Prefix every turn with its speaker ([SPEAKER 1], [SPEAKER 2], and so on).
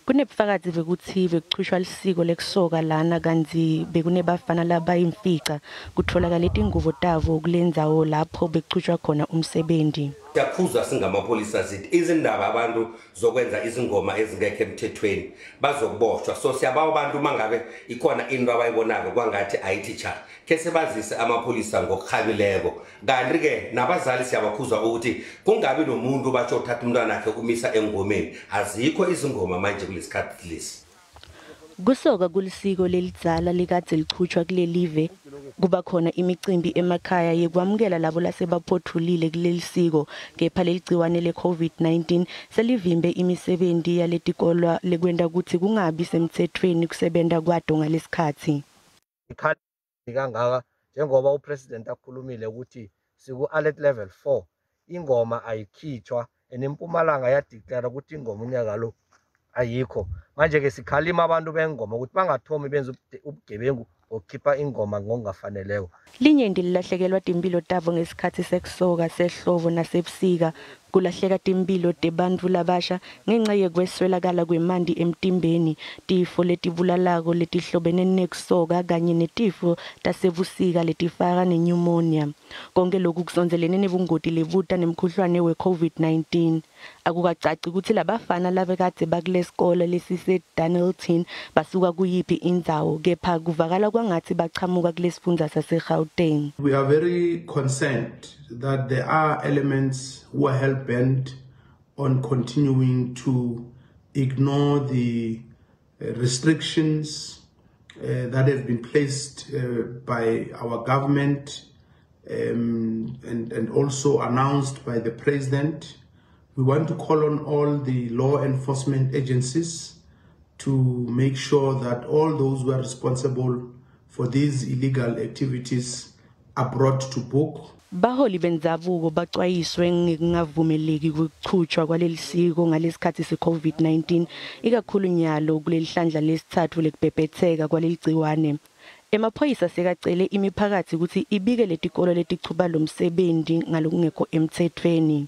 [SPEAKER 1] Kunebufakazi bekuthi bekuchutshwa lisiko lekusoka lana kantsi bekunebafana labayimfica kutfolakala tingubo tabo kulendzawo lapho bekuchutshwa khona umsebenzi.
[SPEAKER 2] Siyakhuza singamapholisa, sithi izindaba abantu zokwenza izingoma ezingekho emthethweni bazokuboshwa. So siyabawa abantu, uma ngabe ikhona into abayibonako kwangathi ayithi cha, khe sebazise amapholisa ngokurhabileko. Kanti-ke nabazali siyabakhuza ukuthi kungabi nomuntu batsho uthatha umntwana akhe umisa engomeni. Azikho izingoma manje kulesikhathi lesi.
[SPEAKER 1] Kusoka kulisiko lelidzala likadze lichutshwa kulelive. Kuba khona imicimbi emakhaya yekwamukela labo lasebaphothulile kuleli siko, kepha leligciwane le-COVID-19 selivimbe imisebenti yaletikolwa lekwenta kutsi kungabi semtsetfweni kusebenta kwato ngalesikhatsi.
[SPEAKER 3] Ikhali kangaka njengoba upresident akhulumile ukuthi siku-alert level 4, ingoma ayikhitshwa, and impumalanga yadeclare ukuthi ingoma unyaka lo ayikho. Manje-ke sikhalima abantu bengoma ukuthi bangathomi benze ubugebengu ngokukhipha ingoma ngokungafaneleko.
[SPEAKER 1] Linyenti lilahlekelwa timphilo tabo ngesikhatsi sekusoka sehlobo nasebusika. Kulahleka timphilo tebantfu labasha ngenca yekweswelakala kwemanti emtimbeni, tifo letibulalako letihlobene nekusoka kanye netifo tasebusika letifaka nenyumonia. Konke lokhu kusondzelene nebungoti lebuta nemkhuhlwane we-COVID-19. Akukacaci kutsi labafana labekadze bakulesikole lesise-Dennilton basuka kuyiphi indzawo, kepha kuvakala kwangatsi bachamuka kulesifundza sase-Gauteng.
[SPEAKER 4] We are very concerned that there are elements who are hell-bent on continuing to ignore the restrictions that have been placed by our government and also announced by the president. We want to call on all the law enforcement agencies to make sure that all those who are responsible for these illegal activities are brought to book.
[SPEAKER 1] Baholi bendzabuko bacwayiswe ngekungavumeleki kuchutshwa kwaleli siko ngalesikhatsi se-COVID-19, ikakhulu nyalo kuleli hlandla lesitsatfu lekubhebhetseka kwaleli gciwane. Emaphoyisa sekacele imiphakatsi kutsi ibike letikolo letichuba lomsebenzi ngalokungekho emtsetfweni.